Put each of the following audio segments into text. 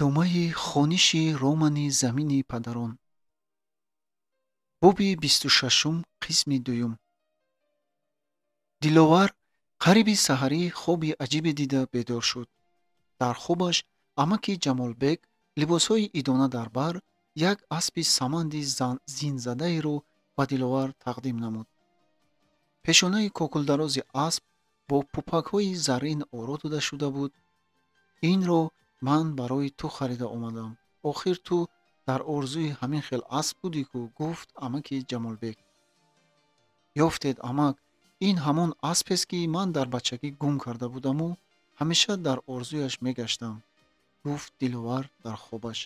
Идомаи хониши романи «Замини падарон». Боби 26, қисми дуюм. Диловар қариби саҳарӣ хоби аҷибе дида бедор шуд. Дар хобаш амаки Ҷамолбек либосҳои идона дар бар як аспи саманди зинзадаеро ба Диловар тақдим намуд. Пешонаи кокулдарози асп бо пупакҳои заррин оро дода шуда буд. Инро ман барои ту харида омадам. Охир ту дар орзуи ҳамин хел асп будӣ ку, гуфт амаки Ҷамолбек. Ёфтед, амак, ин ҳамон аспест, ки ман дар бачагӣ гум карда будаму ҳамеша дар орзуяш мегаштам, гуфт Диловар дар хобаш.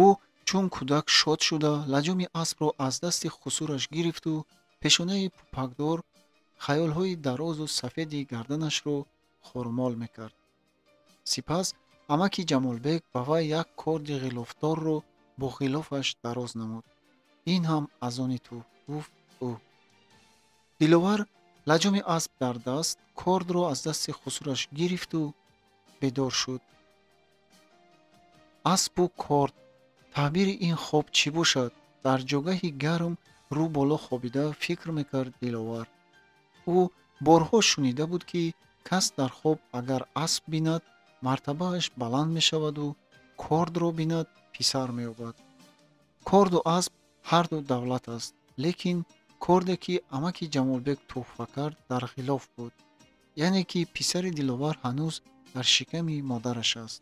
Ӯ чун кӯдак шод шуда лаҷоми аспро аз дасти хусураш гирифту пешонаи пупакдор хаёлҳои дарозу сафеди гарданашро хормол мекард. Сипас амаки Ҷамолбек ба вай як корди ғилофдорро бо ғилофаш дароз намуд. Ин ҳам аз они ту, гуфт ӯ. Диловар лаҷоми асп дар даст кордро аз дасти хусураш гирифту бедор шуд. Аспу корд, таъбири ин хоб чӣ бошад? Дар ҷогаҳи гарм рӯ боло хобида фикр мекард Диловар. Ӯ борҳо шунида буд, ки кас дар хоб агар асп бинад, мартабааш баланд мешаваду кордро бинад, писар меёбад. Корду асп ҳарду давлат аст, лекин корде, ки амаки Ҷамолбек тӯҳфа кард, дар ғилоф буд, яъне ки писари Диловар ҳанӯз дар шиками модараш аст.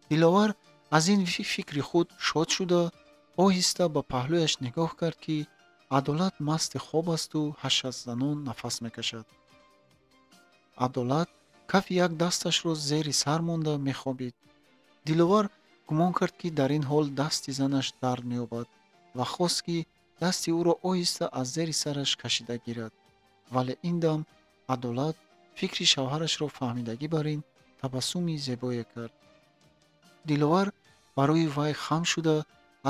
Диловар аз ин фикри худ шод шуда оҳиста ба паҳлӯяш нигоҳ кард, ки Адолат масти хоб асту ҳашаззанон нафас мекашад. Адолат кафи як дасташро зери сар монда мехобид. Диловар гумон кард, ки дар ин ҳол дасти занаш дард меёбад ва хост, ки дасти ӯро оҳиста аз зери сараш кашида гирад. Вале ин дам Адолат фикри шавҳарашро фаҳмидагӣ бар ин табассуми зебое кард. Диловар барои вай хам шуда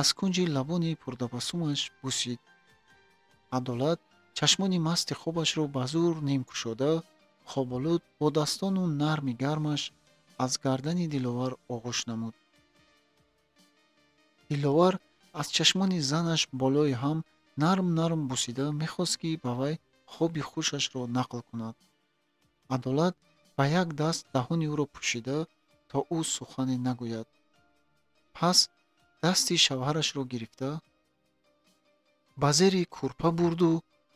аз кунҷи лабони пуртабассумаш бусид. Адолат чашмони масти хобашро ба зӯр ним кушода, хоболуд бо дастону нарми гармаш аз гардани Диловар оғӯш намуд. Диловар аз чашмони занаш болои ҳам нарм-нарм бусида мехост, ки ба вай хоби хушашро нақл кунад. Адолат ба як даст даҳони ӯро пӯшида, то ӯ сухане нагӯяд. Пас дасти шавҳарашро гирифта ба зери кӯрпа бурду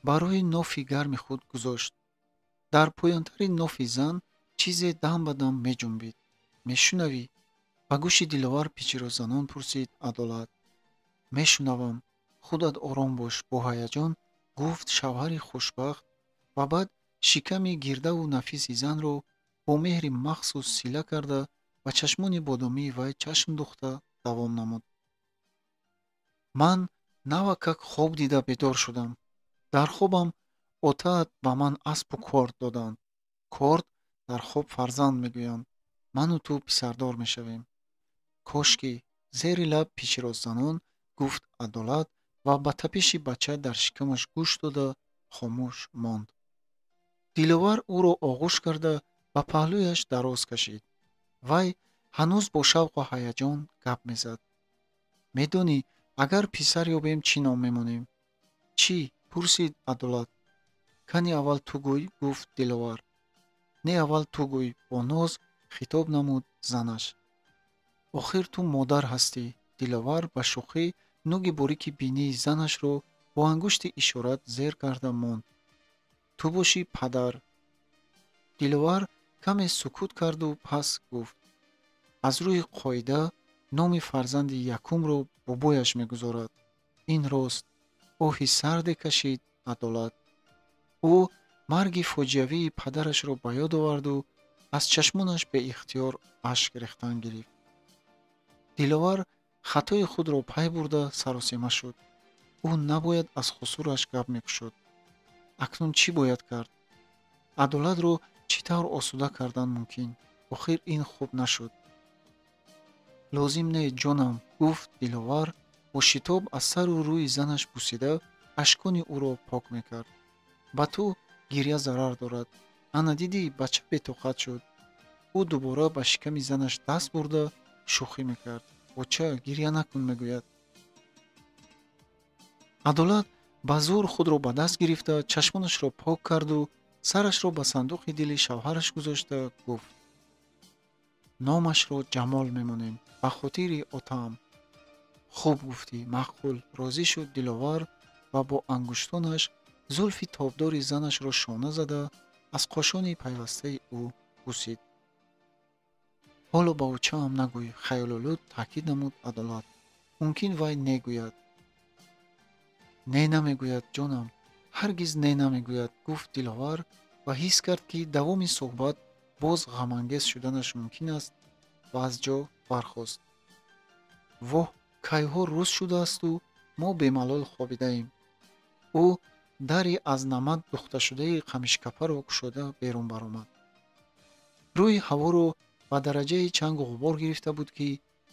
барои нофи гарми худ гузошт. Дар поёнтари нофи зан чизе дам ба дам меҷунбид. Мешунавӣ? Ба гӯши Диловар пичирозанон пурсид Адолат. Мешунавам, худат ором бош, бо ҳаяҷон гуфт шавҳари хушбахт ва баъд шиками гирдаву нафиси занро бо меҳри махсус сила карда ба чашмони бодомии вай чашм духта давом намуд. Ман навакак хоб дида бедор шудам. Дар хобам отаат ба ман аспу корд доданд. Корд дар хоб фарзанд мегӯянд. Ману ту писардор мешавем. Кошки, зери лаб пичироззанон гуфт Адолат ва ба тапиши бача дар шикамаш гӯш дода хомӯш монд. Диловар ӯро оғӯш карда ба паҳлӯяш дароз кашид. Вай ҳанӯз бо шавқу ҳаяҷон гап мезад. Медонӣ, агар писар ёбем, чӣ ном мемонем? Чӣ? Пурсид Адолат. Кани аввал ту гӯй, гуфт Диловар. Не, аввал ту гӯй, бо ноз хитоб намуд занаш. Охир ту модар ҳастӣ. Диловар ба шӯхӣ нуги борики бинии занашро бо ангушти ишорат зер карда монд. Ту бошӣ падар. Диловар каме сукут карду пас гуфт: аз рӯи қоида номи фарзанди якумро бобояш мегузорад. Ин рост. Оҳи сарде кашид Адолат. Ӯ марги фоҷиавии падарашро ба ёд оварду аз чашмонаш беихтиёр ашк рехтан гирифт. Диловар хатои худро пай бурда саросема шуд. Ӯ набояд аз хусураш гап мекушод. Акнун чӣ бояд кард? Адолатро чӣ тавр осуда кардан мумкин? Охир ин хуб нашуд. Лозим не, ҷонам, гуфт Диловар бо шитоб аз сару рӯи занаш бусида ашкони ӯро пок мекард. Ба ту гиря зарар дорад. Ана дидӣ, бача бетоқат шуд. Ӯ дубора ба шиками занаш даст бурда шӯхӣ мекард. Оча, гирья накун, мегӯяд. Адолат ба зӯр худро ба даст гирифта, чашмонашро пок карду сарашро ба сандуқи дили шавҳараш гузошта гуфт: номашро Ҷамол мемонем, ба хотири отаам. Хуб гуфтӣ, маъқул, розӣ шуд Диловар ва бо ангуштонаш зулфи тобдори занашро шона зада аз қошони пайвастаи ӯ бусид. Ҳоло ба очаам нагӯй, хаёлолуд таъкид намуд Адолат. Мумкин вай негӯяд. Не намегӯяд, ҷонам, ҳаргиз не намегӯяд, гуфт Диловар ва ҳис кард, ки давоми суҳбат боз ғамангез шуданаш мумкин аст ва аз ҷо бархост. Воҳ, кайҳо рӯз шудаасту мо бемалол хобидаем. Ӯ дари аз намак духташудаи қамишкапаро кушода берун баромад. Рӯи ҳаворо ба дараҷаи чангу ғубор гирифта буд, ки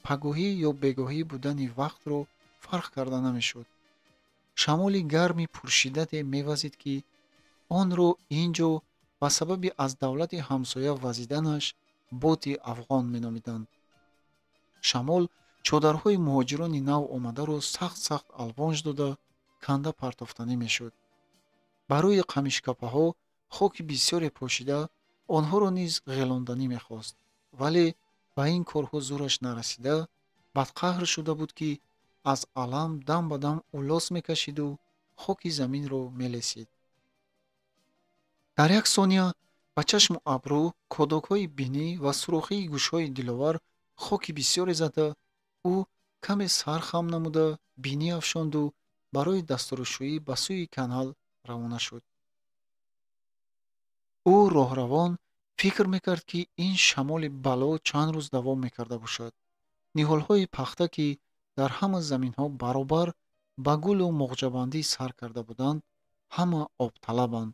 пагоҳӣ ё бегоҳӣ будани вақтро фарқ карда намешуд. Шамоли гарми пуршиддате мевазид, ки онро ин ҷо ба сабаби аз давлати ҳамсоя вазиданаш боти афғон меномиданд. Шамол чодарҳои муҳоҷирони нав омадаро сахт-сахт алвонж дода канда партофтанӣ мешуд. Ба рӯи қамишкапаҳо хоки бисёре пошида онҳоро низ ғелонданӣ мехост, вале ба ин корҳо зӯраш нарасида бадқаҳр шуда буд, ки аз алам дам ба дам улос мекашиду хоки заминро мелесид. Дар як сония ба чашму абрӯ, кодокҳои бинӣ ва сурохии гӯшҳои Диловар хоки бисёре зада, ӯ каме сар хам намуда бинӣ афшонду барои дастурушӯӣ ба сӯи канал равона шуд. Ӯ роҳравон фикр мекард, ки ин шамоли бало чанд рӯз давом мекарда бошад. Ниҳолҳои пахта, ки дар ҳама заминҳо баробар ба гулу муғҷабандӣ сар карда буданд, ҳама обталабанд.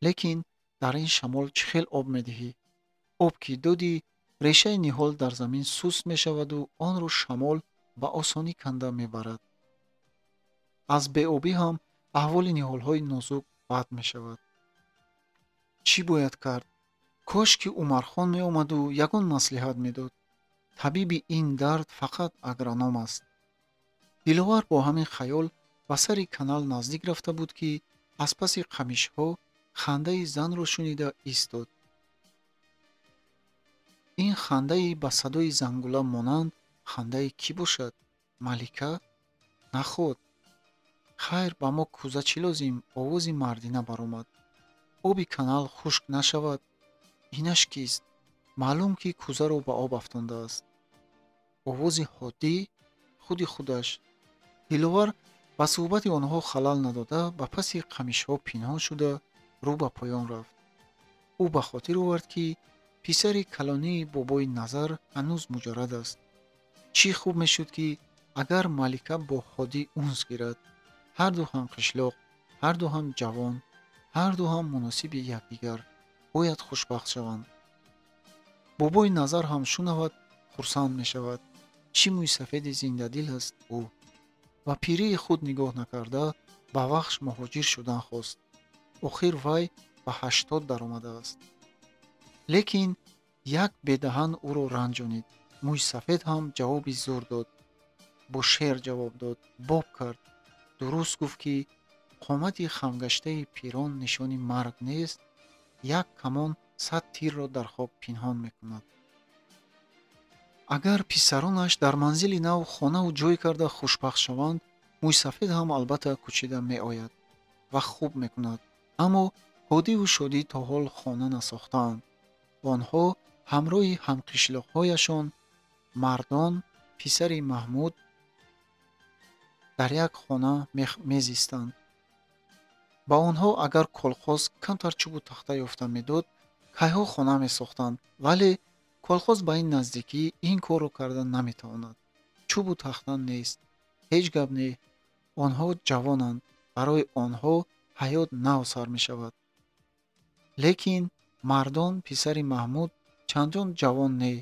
Лекин дар ин шамол чӣ хел об медиҳӣ? Об ки додӣ, решаи ниҳол дар замин суст мешаваду онро шамол ба осонӣ канда мебарад. Аз беобӣ ҳам аҳволи ниҳолҳои нозук бад мешавад. Чӣ бояд кард? Кош ки Умархон меомаду ягон маслиҳат медод. Табиби ин дард фақат агроном аст. Диловар бо ҳамин хаёл ба сари канал наздик рафта буд, ки аз паси қамишҳо хандаи занро шунида истод. Ин хандаи ба садои зангула монанд хандаи кӣ бошад? Малика? Наход. Хайр, ба мо кӯза чӣ лозим? Овози мардина баромад. Оби канал хушк нашавад. Инаш кист? Маълум, ки кӯзаро ба об афтондааст. Овози ҳоддӣ, худи худаш. Диловар ба суҳбати онҳо халал надода ба паси қамишҳо пинҳон шуда рӯ ба поён рафт. Ӯ ба хотир овард, ки писари калонии бобои Назар ҳанӯз муҷаррад аст. Чӣ хуб мешуд, ки агар Малика бо Ҳодӣ унс гирад. Ҳарду ҳам қишлоқ, ҳарду ҳам ҷавон, ҳарду ҳам муносиби якдигар, бояд хушбахт шаванд. Бобои Назар ҳам шунавад, хурсанд мешавад. Чӣ мӯйсафеди зиндадил аст ӯ. Ва пирии худ нигоҳ накарда ба Вахш муҳоҷир шудан хост. Охир вай ба 80 даромадааст. Лекин як бедаҳан ӯро ранҷонид. Мӯйсафед ҳам ҷавоби зур дод. Бо шеър ҷавоб дод, боб кард. Дуруст гуфт, ки қомати хамгаштаи пирон нишони марг нест, як камон 100 тирро дар хок пинҳон мекунад. Агар писаронаш дар манзили нав хонаву ҷой карда хушбахт шаванд, мӯйсафед ҳам албатта кӯчида меояд ва хуб мекунад. Аммо Ҳодиву Шодӣ то ҳол хона насохтаанд. Онҳо ҳамроҳи ҳамқишлоқҳояшон Мардон, писари Маҳмуд, дар як хона мезистанд. Ба онҳо агар колхоз камтар чӯбу тахта ёфта медод, кайҳо хона месохтанд, вале колхоз ба ин наздикӣ ин корро карда наметавонад. Чӯбу тахта нест, ҳеҷ гап не. Онҳо ҷавонанд, барои онҳо ҳаёт нав сар мешавад. Лекин Мардон, писари Маҳмуд, чандон ҷавон не,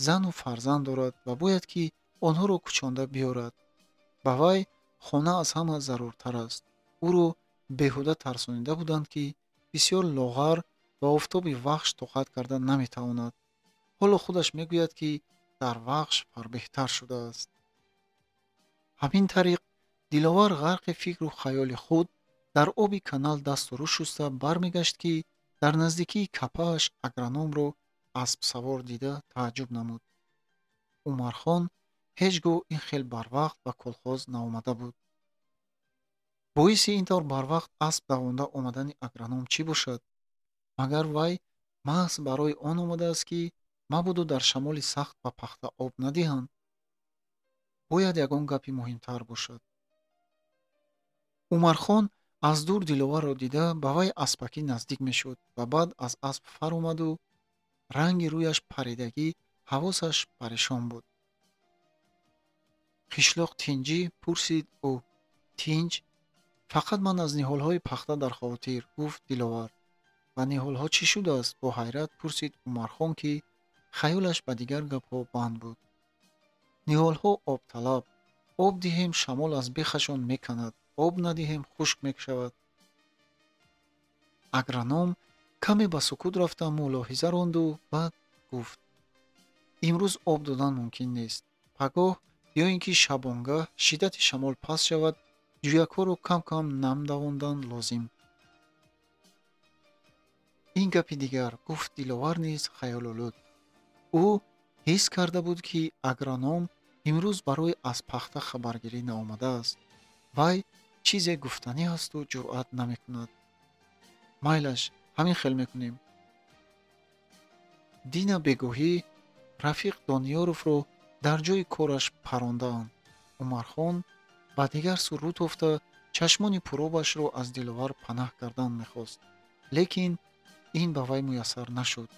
зану фарзанд дорад ва бояд ки онҳоро кӯчонда биёрад. Ба вай хона аз ҳама заруртар аст. Ӯро беҳуда тарсонида буданд, ки бисёр лоғар ва офтоби Вахш тоқат карда наметавонад. Ҳоло худаш мегӯяд, ки Дар Вахш фарбеҳтар шудааст. Ҳамин тариқ Диловар ғарқи фикру хаёли худ дар оби канал дасту рӯ шуста бармегашт, ки дар наздикии капааш агрономро аспсавор дида тааҷҷуб намуд. Умархон ҳеҷ гоҳ ин хел барвақт ба колхоз наомада буд. Боиси ин тавр барвақт асп давонда омадани агроном чӣ бошад? Магар вай маҳз барои он омадааст, ки мабодо дар шамоли сахт ба пахта об надиҳанд? Бояд ягон гапи муҳимтар бошад. Умархон аз дур Диловарро дида ба вай аспакӣ наздик мешуд ва баъд аз асп фаромаду ранги рӯяш паридагӣ, ҳавосаш парешон буд. Қишлоқ тинҷӣ? Пурсид ӯ. Тинҷ? Фақат ман аз ниҳолҳои пахта дар хавотир, гуфт Диловар. Ва ниҳолҳо чӣ шудааст? Бо ҳайрат пурсид Умархон, ки хаёлаш ба дигар гапҳо банд буд. Ниҳолҳо обталаб. Об диҳем, шамол аз бехашон меканад, об надиҳем, хушк мешавад. Агроном каме ба сукут рафта мулоҳиза ронду баъд гуфт: имрӯз об додан мумкин нест. Пагоҳ ё ин ки шабонгаҳ шиддати шамол паст шавад, ҷӯякҳоро кам-кам нам давондан лозим. Ин гапи дигар, гуфт Диловар низ хаёлолуд. Ӯ ҳис карда буд, ки агроном имрӯз барои аз пахта хабаргирӣ наомадааст. Вай чизе гуфтанӣ ҳасту ҷуръат намекунад. Майлаш, ҳамин хел мекунем. Дина бегоҳӣ Рафиқ Дониёровро дар ҷои кораш парондаанд. Умархон ба дигар сӯ рӯ тофта чашмони пуробашро аз Диловар панаҳ кардан мехост. Лекин ин ба вай муяссар нашуд.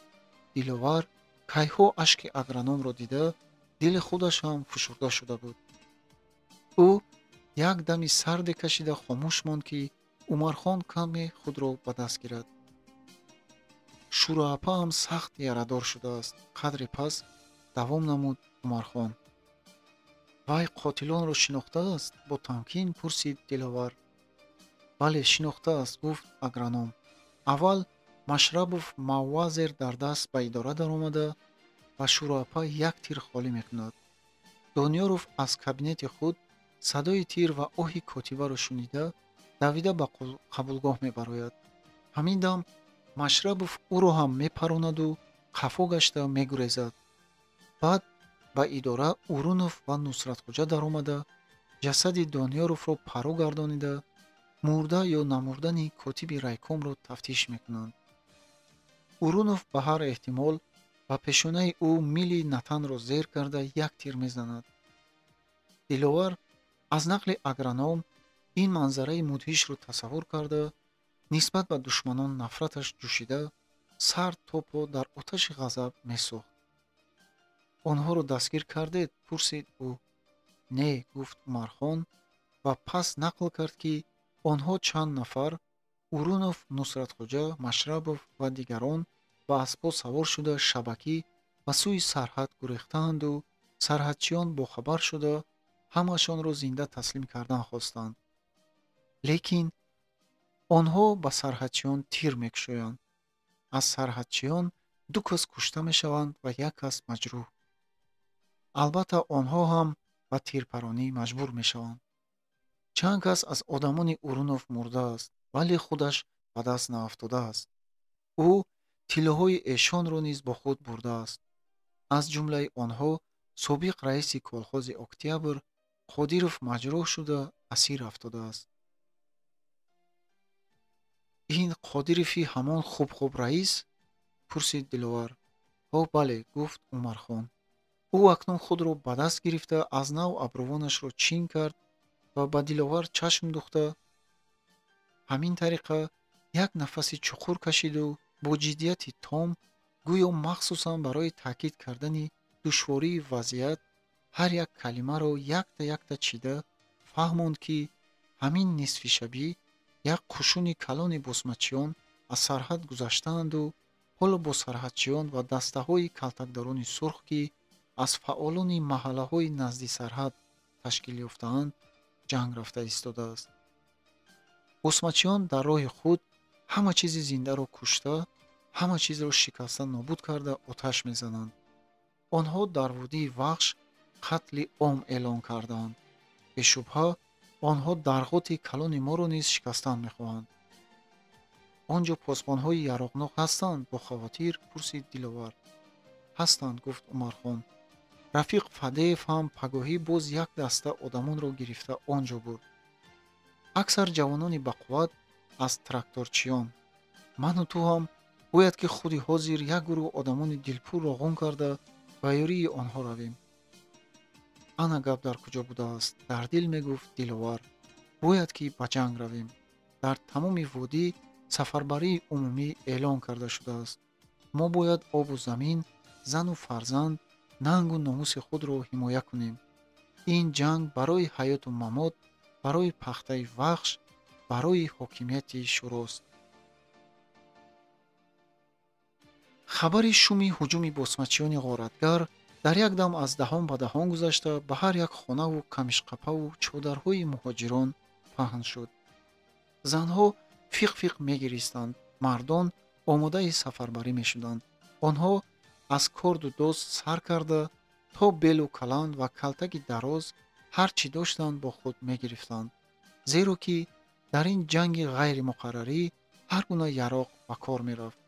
Диловар кайҳо ашки агрономро дида, дили худаш ҳам фушурда шуда буд. Ӯ як дами сарде кашида хомӯш монд, ки Умархон каме худро ба даст гирад. Шӯроапаам сахт ярадор шудааст. Қадре пас давом намуд Умархон. Вай қотилонро шинохтааст? Бо тамкин пурсид Диловар. Бале, шинохтааст, гуфт агроном. Аввал Машрабов маввазер дар даст ба идора даромада ва Шӯроапа як тир холӣ мекунад. Дониёров аз кабинети худ садои тир ва оҳи котибаро шунида давида ба қабулгоҳ мебарояд. Ҳамин дам Машрабов ӯро ҳам мепаронаду қафо гашта мегурезад. Баъд ба идора Урунов ва Нусратхоҷа даромада ҷасади Дониёровро паро гардонида мурда ё намурдани котиби райкомро тафтиш мекунанд. Урунов ба ҳар эҳтимол ба пешонаи ӯ мили натанро зер карда як тир мезанад. Диловар аз нақли агроном ин манзараи мудҳишро тасаввур карда, нисбат ба душманон нафраташ ҷӯшида, сар то по дар оташи ғазаб месӯхт. Онҳоро дастгир кардед? Пурсид ӯ. Не, гуфт Умархон ва пас нақл кард, ки онҳо чанд нафар Урунов, Нусратхоҷа, Машрабов ва дигарон ба аспҳо савор шуда шабакӣ ба сӯи сарҳад гурехтаанду сарҳадчиён бохабар шуда ҳамашонро зинда таслим кардан хостанд. Лекин онҳо ба сарҳадчиён тир мекушоянд. Аз сарҳадчиён ду кас кушта мешаванд ва як кас маҷрӯҳ. Албатта, онҳо ҳам ба тирпаронӣ маҷбур мешаванд. Чанд кас аз одамони Урунов мурдааст, вале худаш ба даст наафтодааст. Ӯ тиллоҳои эшонро низ бо худ бурдааст. Аз ҷумлаи онҳо собиқ раиси колхози Октябр Қодиров маҷрӯҳ шуда асир афтодааст. Ин Қодирови ҳамон хуб-хуб раис? Пурсид Диловар. Ҳо, бале, гуфт Умархон. Ӯ акнун худро ба даст гирифта аз нав абрувонашро чин кард ва ба Диловар чашм духта ҳамин тариқа як нафаси чуқур кашиду бо ҷиддияти том, гӯё махсусан барои таъкид кардани душвории вазъият ҳар як калимаро якта-якта чида фаҳмонд, ки ҳамин нисфи шабӣ як қушуни калони босмачиён аз сарҳад гузаштаанду ҳоло бо сарҳадчиён ва дастаҳои калтакдарони сурх, ки аз фаъолони маҳаллаҳои назди сарҳад ташкил ёфтаанд, ҷанг рафта истодааст. Босмачиён дар роҳи худ ҳама чизи зиндаро кушта, ҳама чизро шикаста нобуд карда оташ мезананд. Онҳо дар водии Вахш қатли ом эълон карданд. Бешубҳа, онҳо дарғоти калони моро низ шикастан мехоҳанд. Он ҷо посбонҳои яроқнок ҳастанд? Бо хавотир пурсид Диловар. Ҳастанд, гуфт Умархон. Рафиқ Фадеев ҳам пагоҳӣ боз як даста одамонро гирифта он ҷо бурд. Аксар ҷавонони бақувват аз тракторчиён. Ману ту ҳам бояд ки худи ҳозир як гурӯҳ одамони дилпурро ғун карда ба ёрии онҳо равем. Ана гап дар куҷо будааст, дар дил мегуфт Диловар. Бояд ки ба ҷанг равем. Дар тамоми водӣ сафарбарии умумӣ эълон карда шудааст. Мо бояд обу замин, зану фарзанд, нангу номуси худро ҳимоя кунем. Ин ҷанг барои ҳаёту мамот, барои пахтаи Вахш, барои ҳокимияти шӯрост. Хабари шуми ҳуҷуми босмачиёни ғоратгар дар як дам аз даҳон ба даҳон гузашта ба ҳар як хонаву камишқапаву чодарҳои муҳоҷирон паҳн шуд. Занҳо фиқ-фиқ мегиристанд, мардон омодаи сафарбарӣ мешуданд. Онҳо аз корду дос сар карда то белу каланд ва калтаки дароз ҳар чӣ доштанд бо худ мегирифтанд, зеро ки дар ин ҷанги ғайримуқаррарӣ ҳар гуна яроқ ба кор мерафт,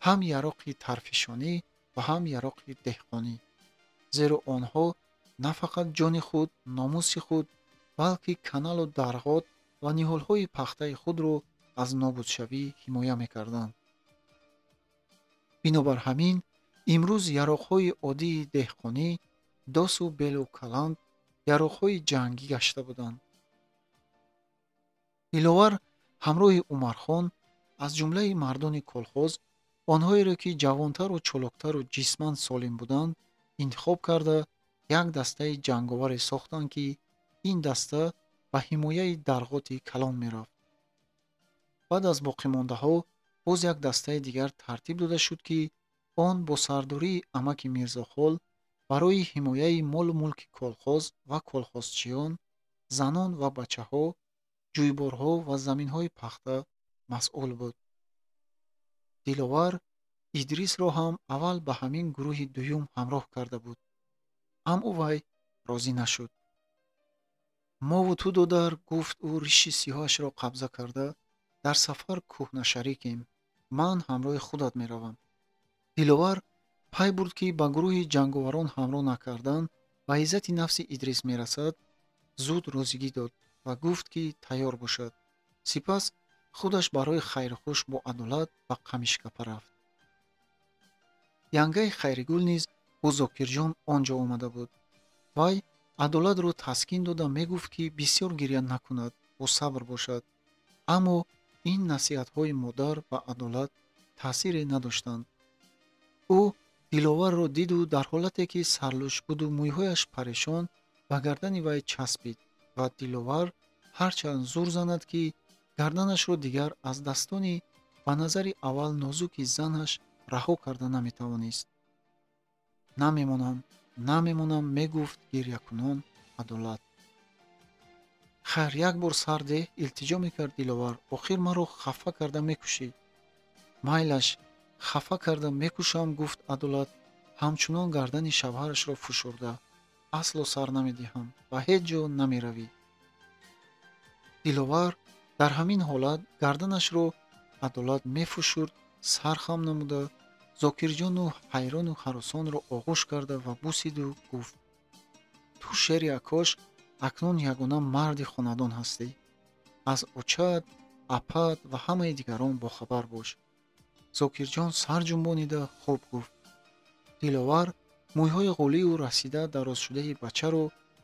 ҳам яроқи тарфишонӣ ва ҳам яроқи деҳқонӣ, зеро онҳо на фақат ҷони худ, номуси худ, балки каналу дарғот ва ниҳолҳои пахтаи худро аз нобудшавӣ ҳимоя мекарданд. Бинобар ҳамин имрӯз яроқҳои оддии деҳқонӣ, досу белу каланд яроқҳои ҷангӣ гашта буданд. Диловар ҳамроҳи Умархон аз ҷумлаи мардони колхоз онҳоеро ки ҷавонтару чолоктару ҷисман солим буданд интихоб карда як дастаи ҷанговаре сохтанд, ки ин даста ба ҳимояи дарғоти калон мерафт. Баъд аз боқимондаҳо боз як дастаи дигар тартиб дода шуд, ки он бо сардории амаки Мирзохол барои ҳимояи молу мулки колхоз ва колхозчиён, занон ва бачаҳо, ҷӯйборҳо ва заминҳои пахта масъул буд. Диловар Идрисро ҳам аввал ба ҳамин гурӯҳи дуюм ҳамроҳ карда буд, аммо вай розӣ нашуд. Мову ту, додар, гуфт ӯ риши сиёҳашро қабза карда, дар сафар кӯҳнашарикем. Ман ҳамроҳи худат меравам. Диловар пай бурд, ки ба гурӯҳи ҷанговарон ҳамроҳ накардан ба иззати нафси Идрис мерасад, зуд розигӣ дод ва гуфт, ки тайёр бошад. Сипас худаш барои хайрхуш бо Адолат ба Қамишкапа рафт. Янгаи Хайригул низ бо Зокирҷон он ҷо омада буд. Вай Адолатро таскин дода мегуфт, ки бисёр гиря накунад, бо сабр бошад. Аммо ин насиҳатҳои модар ба Адолат таъсире надоштанд. Ӯ Диловарро диду дар ҳолате ки сарлӯш буду мӯйҳояш парешон ба гардани вай часпид ва Диловар ҳарчанд зур занад, ки гарданашро дигар аз дастони ба назари аввал нозуки занаш раҳо карда наметавонист. Намемонам, намемонам, мегуфт гирякунон Адолат. Хайр, як бор сар деҳ, илтиҷо мекард Диловар, охир маро хафа карда мекушӣ. Майлаш, хафа карда мекушам, гуфт Адолат, ҳамчунон гардани шавҳарашро фушурда. Асло сар намедиҳам, ба ҳеҷ ҷо намеравӣ. Диловар дар ҳамин ҳолат гарданашро Адолат мефушурд, сар хам намуда Зокирҷону ҳайрону ҳаросонро оғӯш карда ва бусиду гуфт: ту шери акош акнун ягона марди хонадон ҳастӣ. Аз очат, апат ва ҳамаи дигарон бохабар бош. Зокирҷон сар ҷунбонида хуб гуфт. Диловар мӯйҳои ғулию расида дарозшудаи бачаро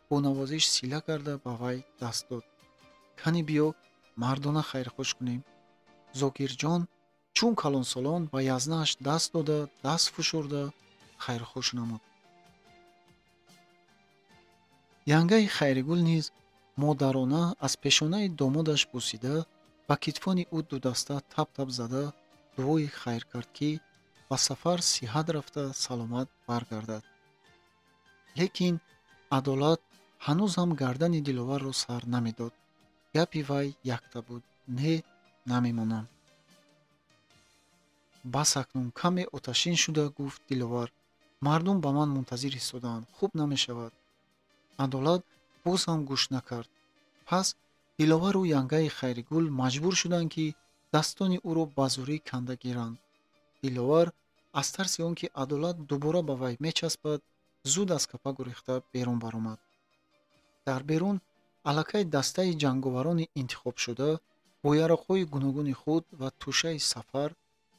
бо навозиш сила карда ба вай даст дод. Кани биё мардона хайрхуш кунем. Зокирҷон чун калонсолон ба язнааш даст дода, даст фушурда хайрхуш намуд. Янгаи Хайригул низ модарона аз пешонаи домодаш бусида ба китфони ӯ дудаста тап-тап зада дуои хайр кард, ки ба сафар сиҳат рафта саломат баргардад. Лекин Адолат ҳанӯз ҳам гардани Диловарро сар намедод. Гапи вай якта буд: не, намемонам. Бас акнун каме оташин шуда гуфт Диловар: Мардум ба ман мунтазир истодаанд, хуб намешавад. Адолат боз ҳам гӯш накард. Пас Диловару янгаи Хайригул маҷбур шуданд, ки дастони ӯро ба зӯрӣ канда гиранд. Диловар аз тарси он ки Адолат дубора ба вай мечаспад, зуд аз капа гурехта берун баромад. Дар берун аллакай дастаи ҷанговарони интихобшуда бо яроқҳои гуногуни худ ва тӯшаи сафар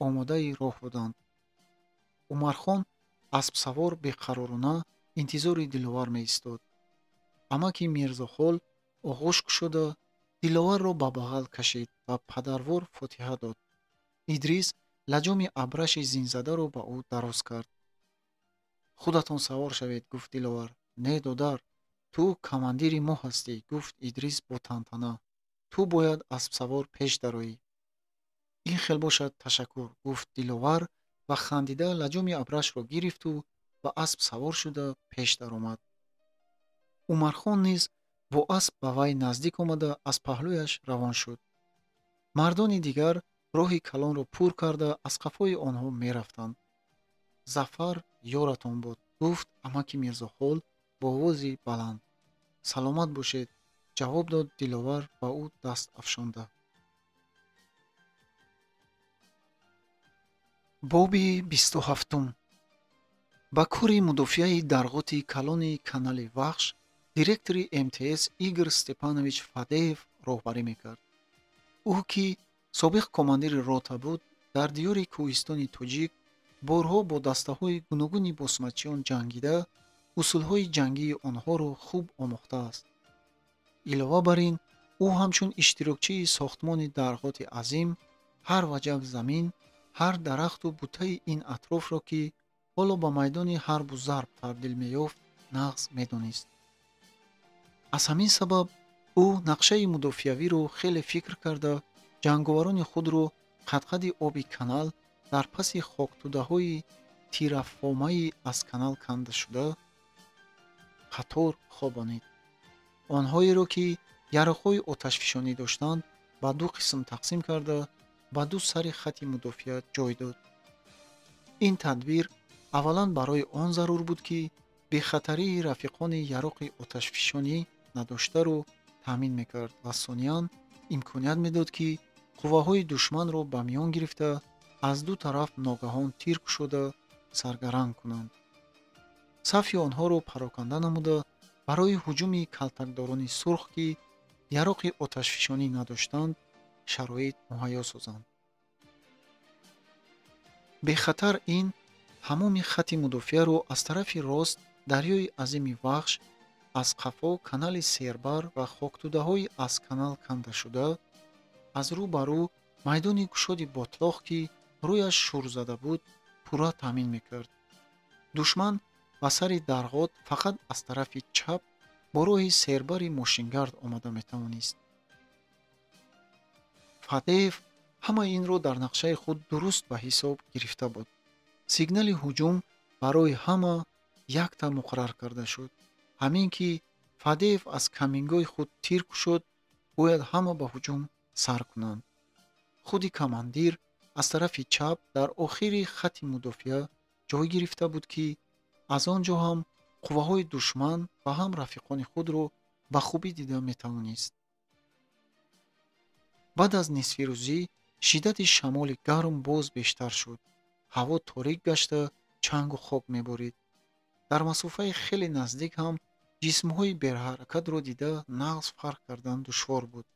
омодаи роҳ буданд. Умархон аспсавор беқаророна интизори Диловар меистод. Амаки Мирзохол оғӯш кушода Диловарро ба бағал кашид ва падарвор фотиҳа дод. Идрис лаҷоми абраши зинзадаро ба ӯ дароз кард. Худатон савор шавед, гуфт Диловар. Не, додар, ту командири мо ҳастӣ, гуфт Идрис бо тантана. Ту бояд аспсавор пеш дароӣ. Ин хел бошад, ташаккур, гуфт Диловар ва хандида лаҷоми абрашро гирифту ба асп савор шуда пеш даромад. Умархон низ бо асп ба вай наздик омада аз паҳлӯяш равон шуд. Мардони дигар роҳи калонро пур карда аз қафои онҳо мерафтанд. Зафар ёратон буд, гуфт амаки Мирзохол бо овози баланд. Саломат бошед, ҷавоб дод Диловар ба ӯ даст афшонда. Боби 27. Ба кори мудофиаи дарғоти калони канали Вахш директори МТС Игор Степанович Фадеев роҳбарӣ мекард. Ӯ ки собиқ командири рота буд, дар диёри кӯҳистони тоҷик борҳо бо дастаҳои гуногуни босмачиён ҷангида, усулҳои ҷангии онҳоро хуб омӯхтааст. Илова бар ин, ӯ ҳамчун иштирокчии сохтмони дарғоти азим ҳар ваҷаб замин, ҳар дарахту бутаи ин атрофро, ки ҳоло ба майдони ҳарбу зарб табдил меёфт, нағз медонист. Аз ҳамин сабаб ӯ нақшаи мудофиавиро хеле фикр карда, ҷанговарони худро қадқади оби канал дар паси хоктӯдаҳои тирафомаи аз канал кандашуда қатор хобонид. Онҳоеро, ки яроқҳои оташфишонӣ доштанд, ба ду қисм тақсим карда, ба ду сари хати мудофиа ҷой дод. Ин тадбир аввалан барои он зарур буд, ки бехатарии рафиқони яроқи оташфишонӣ надоштаро таъмин мекард ва сониян имконият медод, ки қувваҳои душманро ба миён гирифта аз ду тараф ногаҳон тир кушода саргаранг кунанд. Сафи онҳоро пароканда намуда, барои ҳуҷуми калтакдорони сурх, ки яроқи оташфишонӣ надоштанд, шароит муҳайё созанд. Бехатар ин ҳамоми хати мудофиаро аз тарафи рост дарёи азими Вахш, аз қафо канали Сербар ва хоктӯдаҳои аз канал кандашуда, аз рӯ ба рӯ майдони кушоди ботлоқ, ки рӯяш шурзада буд, пурра таъмин мекард. Душман ба сари дарғот фақат аз тарафи чап бо роҳи сербари мошингард омада метавонист. Фадеев ҳамаи инро дар нақшаи худ дуруст ба ҳисоб гирифта буд. Сигнали ҳуҷум барои ҳама якта муқаррар карда шуд. Ҳамин ки Фадеев аз камингоҳи худ тир кушод, бояд ҳама ба ҳуҷум сар кунанд. Худи командир аз тарафи чап дар охири хати мудофиа ҷой гирифта буд, ки аз он ҷо ҳам қувваҳои душман ва ҳам рафиқони худро ба хубӣ дида метавонист. Баъд аз нисфирӯзӣ шиддати шамоли гарм боз бештар шуд. Ҳаво торик гашта чангу хок меборид. Дар масофаи хеле наздик ҳам ҷисмҳои берҳаракатро дида нағз фарқ кардан душвор буд.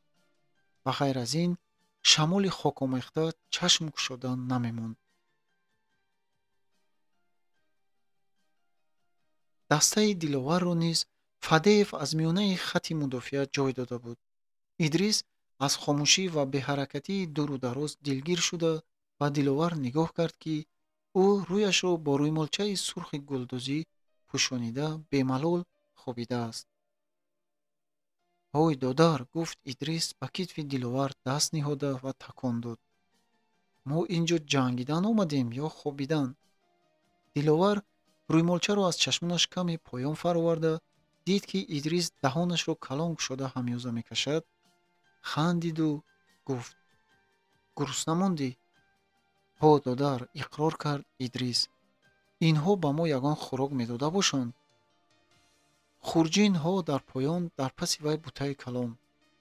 Ба ғайр аз ин, шамоли хокомехта чашм кушодан намемонд. Дастаи Диловарро низ Фадеев аз миёнаи хати мудофиа ҷой дода буд. Идрис аз хомӯшӣ ва беҳаракатии дуру дароз дилгир шуда ба Диловар нигоҳ кард, ки ӯ рӯяшро бо рӯймолчаи сурхи гулдӯзӣ пӯшонида бемалол хобидааст. Ҳой, додар, гуфт Идрис ба китфи Диловар даст ниҳода ва такон дод. Мо инҷо ҷангидан омадем ё хобидан? Диловар рӯймолчаро аз чашмонаш каме поён фароварда дид, ки Идрис даҳонашро калон кушода ҳамёза мекашад. Хандиду гуфт: гурусна мондӣ? Ҳо, додар, иқрор кард Идрис. Инҳо ба мо ягон хӯрок медода бошанд? Хурҷинҳо дар поён, дар паси вай бутаи калон,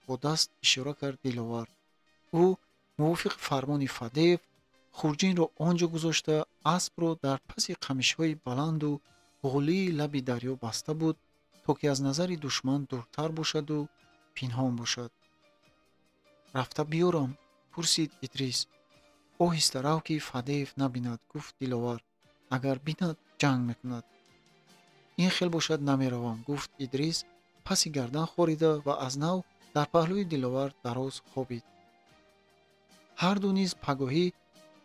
бо даст ишора кард Диловар. Ӯ мувофиқи фармони Фадеев хурҷинро он ҷо гузошта, аспро дар паси қамишҳои баланду ғулии лаби дарё баста буд, то ки аз назари душман дуртар бошаду пинҳон бошад. Рафта биёрам? Пурсид Идрис. Оҳиста рав, ки Фадеев набинад, гуфт Диловар. Агар бинад, ҷанг мекунад. Ин хел бошад, намеравам, гуфт Идрис, паси гардан хорида ва аз нав дар паҳлӯи Диловар дароз хобид. Ҳарду низ пагоҳӣ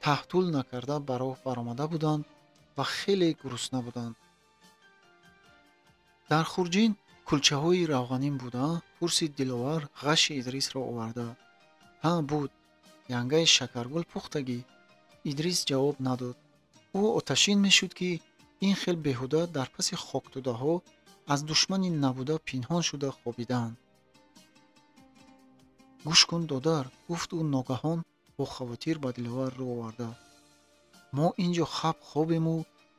таҳтул накарда ба роҳ баромада буданд ва хеле гурусна буданд. Дар хурҷин кулчаҳои равғанин буда? Пурсид Диловар, ғаши Идрисро оварда. Ҳа, буд. Янгаи шакаргул пухтагӣ? Идрис ҷавоб надод. Ӯ оташин мешуд, ки ин хел беҳуда дар паси хоктӯдаҳо аз душмани набуда пинҳон шуда хобидаанд. Гӯш кун, додар, гуфт ӯ ногаҳон бо хавотир ба Диловар рӯ оварда. Мо ин ҷо хаб хобему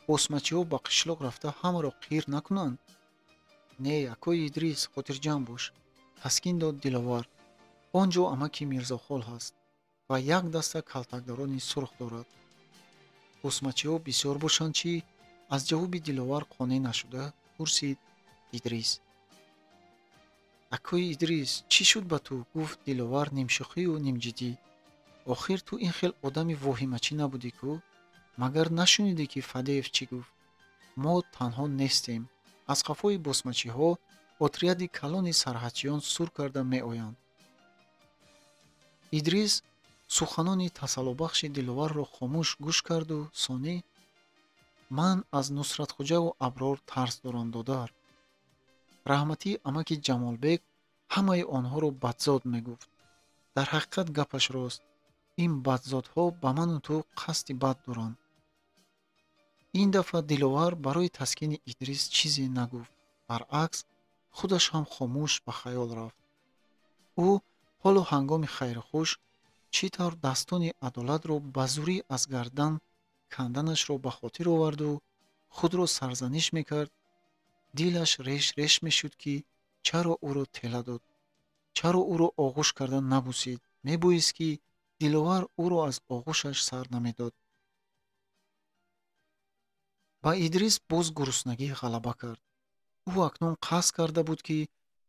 босмачиҳо ба қишлоқ рафта ҳамаро қир накунанд? Не, акои Идрис, хотирҷамъ бош, таскин дод Диловар. Он ҷо амаки Мирзохол ҳаст ва як даста калтакдорони сурх дорад. Босмачиҳо бисёр бошанд чӣ? Аз ҷавоби Диловар қонеъ нашуда пурсид Идрис. Акои Идрис, чӣ шуд ба ту? Гуфт Диловар нимшӯхию нимҷиддӣ. Охир ту ин хел одами воҳимачӣ набудӣ ку? Магар нашунидӣ, ки Фадеев чӣ гуфт? Мо танҳо нестем. Аз қафои босмачиҳо отряди калони сарҳадчиён сур карда меоянд. Идрис суханони тасаллобахши Диловарро хомӯш гӯш карду сонӣ: ман аз Нусратхуҷаву Аброр тарс дорам, додар. Раҳматӣ амаки Ҷамолбек ҳамаи онҳоро бадзод мегуфт. Дар ҳақиқат гапаш рост. Ин бадзодҳо ба ману ту қасди бад доранд. Ин дафъа Диловар барои таскини Идрис чизе нагуфт. Баръакс, худаш ҳам хомӯш ба хаёл рафт. Ӯ ҳоло ҳангоми хайрухуш чӣ тавр дастони адолатро ба зурӣ аз гардан канданашро ба хотир оварду худро сарзаниш мекард. Дилаш реш реш мешуд, ки чаро ӯро тела дод, чаро ӯро оғӯш карда набусид. Мебоист, ки Диловар ӯро аз оғӯшаш сар намедод. Ба Идрис боз гуруснагӣ ғалаба кард. Ӯ акнун қасд карда буд, ки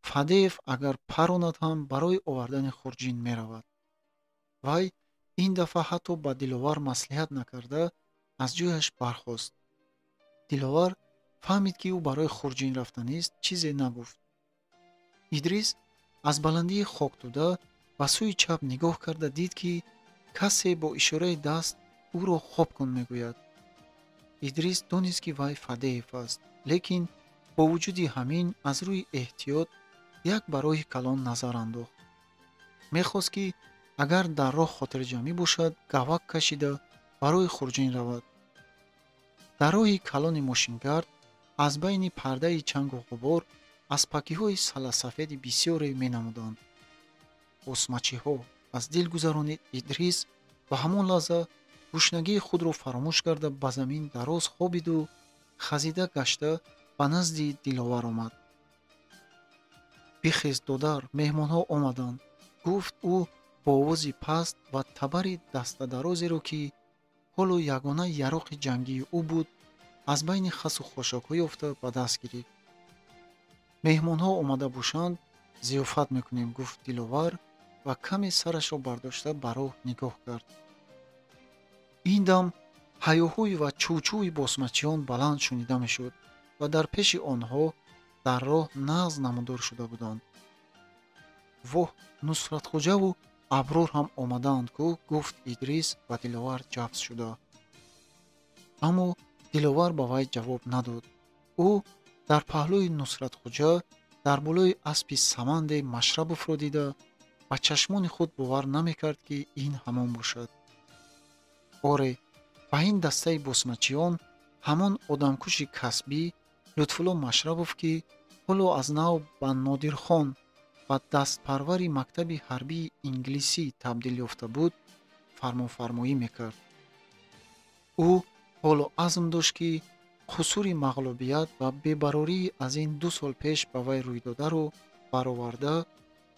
Фадеев агар паронад ҳам барои овардани хурҷин меравад. Вай ин дафъа ҳатто ба Диловар маслиҳат накарда аз ҷояш бархост. Диловар фаҳмид, ки ӯ барои хурҷин рафтанист, чизе нагуфт. Идрис аз баландии хоктӯда ба сӯи чап нигоҳ карда дид, ки касе бо ишораи даст ӯро хоб кун мегӯяд. Идрис донист, ки вай Фадеев аст, лекин бо вуҷуди ҳамин аз рӯи эҳтиёт як ба роҳи калон назар андохт. Мехост, ки агар дар роҳ хотирҷамъӣ бошад, гавак кашида барои хурҷин равад. Дар роҳи калони мошингард аз байни пардаи чангу ғубор аспакиҳои саласафеди бисёре менамуданд. Босмачиҳо, аз дил гузаронид Идрис ва ҳамон лаҳза гушнагии худро фаромӯш карда ба замин дароз хобиду хазида гашта ба назди Диловар омад. Бихез, додар, меҳмонҳо омаданд, гуфт ӯ бо овози паст ва табари дастадарозеро, ки ҳоло ягона яроқи ҷангии ӯ буд, аз байни хасу хошокҳо ёфта ба даст гирифт. Меҳмонҳо омада бошанд, зиёфат мекунем, гуфт Диловар ва каме сарашро бардошта ба роҳ нигоҳ кард. Ин дам ҳаёҳӯй ва чӯчӯи босмачиён баланд шунида мешуд ва дар пеши онҳо дар роҳ нағз намудор шуда буданд. Воҳ, Нусратхуҷаву Аброр ҳам омадаанд ку, гуфт Идрис ба Диловар ҷафс шуда. Аммо Диловар ба вай ҷавоб надод. Ӯ дар паҳлӯи Нусратхуҷа дар болои аспи саманде Машрабовро дида ба чашмони худ бовар намекард, ки ин ҳамон бошад. Оре, ба ин дастаи босмачиён ҳамон одамкуши касбӣ Лутфулло Машрабов, ки ҳоло аз нав ба Нодирхон ва дастпарвари мактаби ҳарбии инглисӣ табдил ёфта буд, фармонфармоӣ мекард. Ӯ ҳоло азм дошт, ки қусури мағлубият ва бебарории аз ин 2 сол пеш ба вай рӯйдодаро бароварда,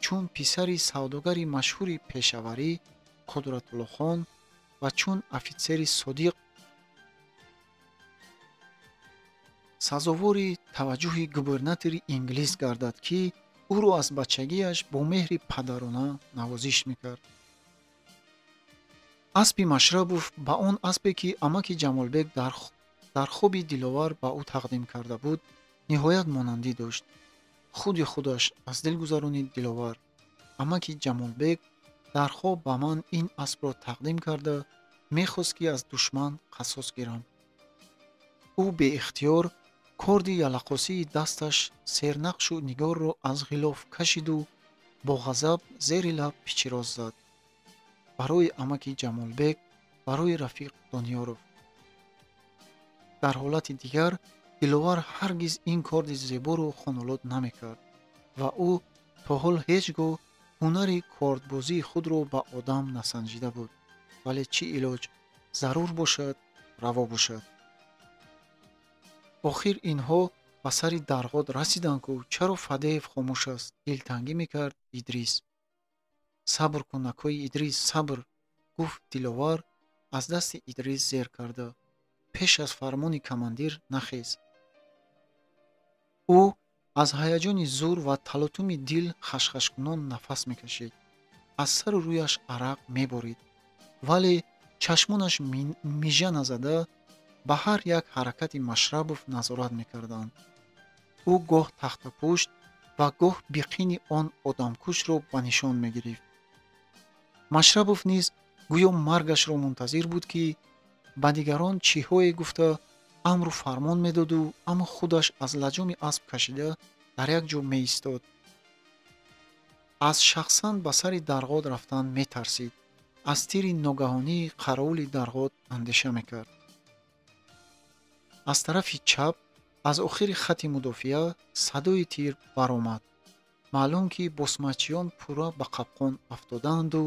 чун писари савдогари машҳури пешаварӣ Қудратуллохон ва чун офитсери содиқ сазовори таваҷҷӯҳи губернатори инглис гардад, ки ӯро аз бачагиаш бо меҳри падарона навозиш мекард. Аспи Машрабов ба он аспе, ки амаки Ҷамолбек дар хоби Диловар ба ӯ тақдим карда буд, ниҳоят монандӣ дошт. Худи худаш аз дил гузаронид Диловар. Амаки Ҷамолбек дар хоб ба ман ин аспро тақдим карда, мехост, ки аз душман қасос гирам. Ӯ беихтиёр корди ялақосии дасташ сернақшу нигорро аз ғилоф кашиду бо ғазаб зери лаб пичироз зад. Барои амаки Ҷамолбек, барои рафиқ Дониёров. Дар ҳолати дигар Диловар ҳаргиз ин корди зеборо хонолуд намекард ва ӯ то ҳол ҳеҷ гоҳ ҳунари кордбозии худро ба одам насанҷида буд. Вале чӣ илоҷ, зарур бошад, раво бошад. Охир инҳо ба сари дарғод расиданд, ку чаро Фадеев хомӯш аст? Дилтангӣ мекард Идрис. Сабр кун, акои Идрис, сабр, гуфт Диловар аз дасти Идрис зер карда. Пеш аз фармони командир нахез. Ӯ аз ҳаяҷони зур ва талотуми дил хашхашкунон нафас мекашид. Аз сару рӯяш арақ меборид, вале чашмонаш мижа назада ба ҳар як ҳаракати Машрабов назорат мекарданд. Ӯ гоҳ тахтапушт ва гоҳ биқини он одамкушро ба нишон мегирифт. Машрабов низ гӯё маргашро мунтазир буд, ки ба дигарон чиҳое гуфта амру фармон медоду, аммо худаш аз лаҷоми асп кашида дар як ҷо меистод. Аз шахсан ба сари дарғод рафтан метарсид. Аз тири ногаҳонии қаровули дарғод андеша мекард. Аз тарафи чап, аз охири хати мудофиа садои тир баромад. Маълум, ки босмачиён пурра ба қапқон афтодаанду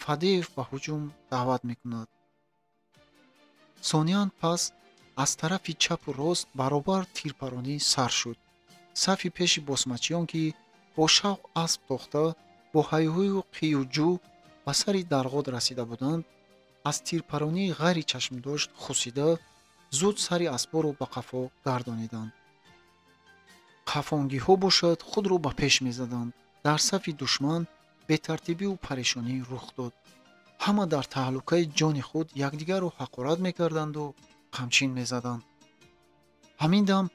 Фадеев ба ҳуҷум даъват мекунад. Сониян пас аз тарафи чапу рост баробар тирпаронӣ сар шуд. Сафи пеши босмачиён, ки бо шавқ асп тохта, бо ҳайҳӯю қиюҷӯ ба сари дарғод расида буданд, аз тирпаронии ғайричашмдошт хусида, зуд сари аспҳоро ба қафо гардониданд. Қафонгиҳо бошад худро ба пеш мезаданд. Дар сафи душман бетартибию парешонӣ рух дод. Ҳама дар таҳлукаи ҷони худ якдигарро ҳақорат мекарданду қамчин мезаданд. Ҳамин дам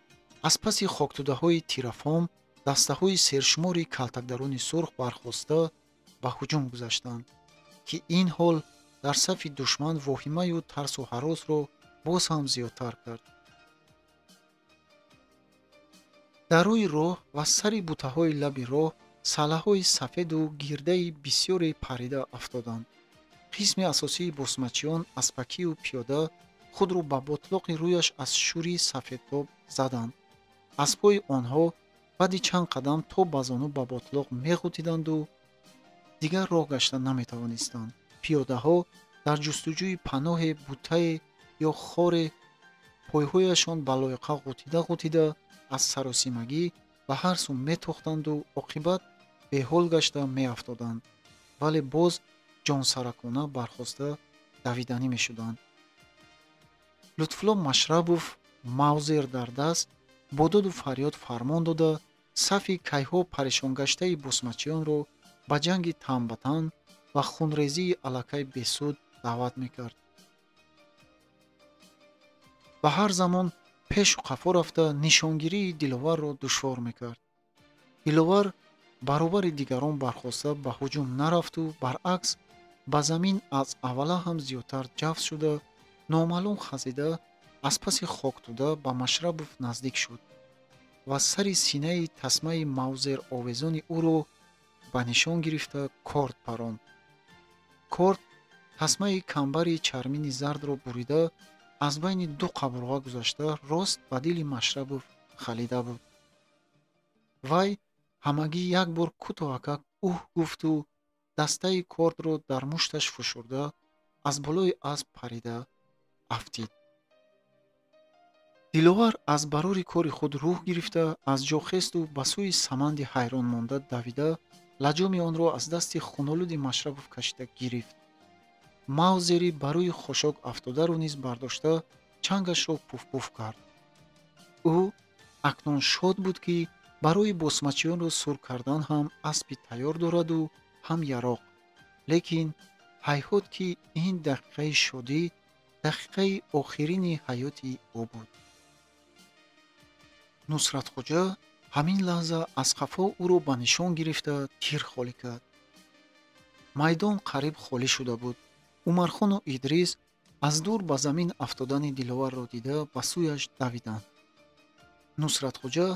аз паси хоктудаҳои тирафом дастаҳои сершумори калтакдарони сурх бархоста ба ҳуҷум гузаштанд, ки ин ҳол дар сафи душман воҳимаю тарсу ҳаросро боз ҳам зиёдтар кард. Дар рӯи роҳ ва сари бутаҳои лаби роҳ салаҳои сафеду гирдаи бисёре парида афтоданд. Қисми асосии босмачиён аспакию пиёда худро ба ботлоқи рӯяш аз шӯри сафедтоб заданд. Аспҳои онҳо баъди чанд қадам то ба зону ба ботлоқ меғутиданду дигар роҳ гашта наметавонистанд. Пиёдаҳо дар ҷустуҷӯи паноҳе, бутае ё хоре пойҳояшон ба лоиқа ғутида ғутида аз саросимагӣ ба ҳар су метохтанду оқибат беҳол гашта меафтоданд, вале боз ҷонсаракона бархоста давиданӣ мешуданд. Лутфулло Машрабов мавзер дар даст бо доду фарёд фармон дода, сафи кайҳо парешонгаштаи босмачиёнро ба ҷанги тан ба тан ва хунрезии аллакай бесуд даъват мекард. Ба ҳар замон пешу қафо рафта нишонгирии Диловарро душвор мекард. Диловар баробари дигарон бархоста ба ҳуҷум нарафту баръакс ба замин аз аввала ҳам зиёдтар ҷафз шуда, номаълум хазида аз паси хоктуда ба Машрабов наздик шуд ва сари синаи тасмаи мавзер овезони ӯро ба нишон гирифта корд паронд. Корд тасмаи камбари чармини зардро бурида аз байни ду қабурға гузашта рост ба дили Машрабов халида буд. Вай ҳамагӣ як бор кӯтоҳакак уҳ гуфту дастаи кордро дар мушташ фушурда аз болои асп парида афтид. Диловар аз барори кори худ рӯҳ гирифта, аз ҷо хесту ба сӯи саманди ҳайрон монда давида, лаҷоми онро аз дасти хунолуди Машрапов кашида гирифт. Мавзери ба рӯи хошок афтодаро низ бардошта, чангашро пуфпуф кард. Ӯ акнун шод буд, ки барои босмачиёнро сур кардан ҳам аспи тайёр дораду ҳам яроқ. Лекин ҳайҳот, ки ин дақиқаи шодӣ дақиқаи охирини ҳаёти ӯ буд. Нусратхоҷа ҳамин лаҳза аз қафо ӯро ба нишон гирифта тир холӣ кард. Майдон қариб холӣ шуда буд. Умархону Идрис аз дур ба замин афтодани Диловарро дида ба сӯяш давиданд. Нусратхоҷа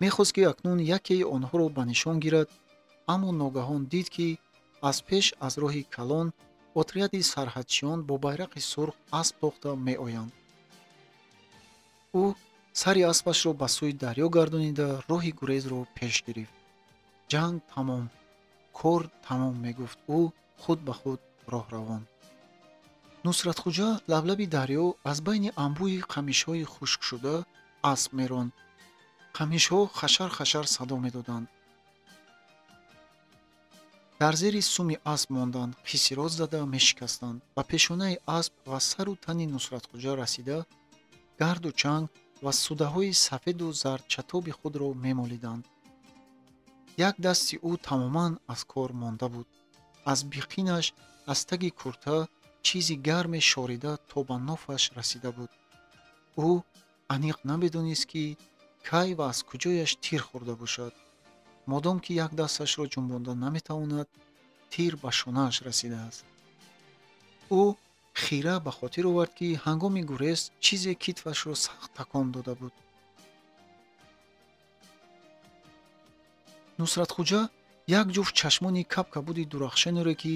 мехост, ки акнун якеи онҳоро ба нишон гирад, аммо ногаҳон дид, ки аз пеш аз роҳи калон отряди сарҳадчиён бо байрақи сурх асп тохта меоянд. Ӯ сари аспашро ба сӯи дарё гардонида роҳи гурезро пеш гирифт. Ҷанг тамом, кор тамом, мегуфт ӯ худ ба худ роҳравон. Нусратхоҷа лаблаби дарё аз байни анбӯҳи қамишҳои хушкшуда асп меронд. Қамишҳо хашар-хашар садо медоданд. Дар зери суми асп монданд, хисироз зада мешикастанд. Ба пешонаи асп ва сару тани Нусратхоҷа расида, гарду чанг ва судаҳои сафеду зардчатоби худро мемолиданд. Як дасти ӯ тамоман аз кор монда буд. Аз биқинаш, аз таги курта чизи гарме шорида то ба нофаш расида буд. Ӯ аниқ намедонист, ки кай ва аз куҷояш тир хӯрда бошад. Модом ки як дасташро ҷунбонда наметавонад, тир ба шонааш расидааст. Ӯ хира ба хотир овард, ки ҳангоми гурез чизе китфашро сахт такон дода буд. Нусратхоҷа як ҷуфт чашмони кабкабуди дурахшонеро, ки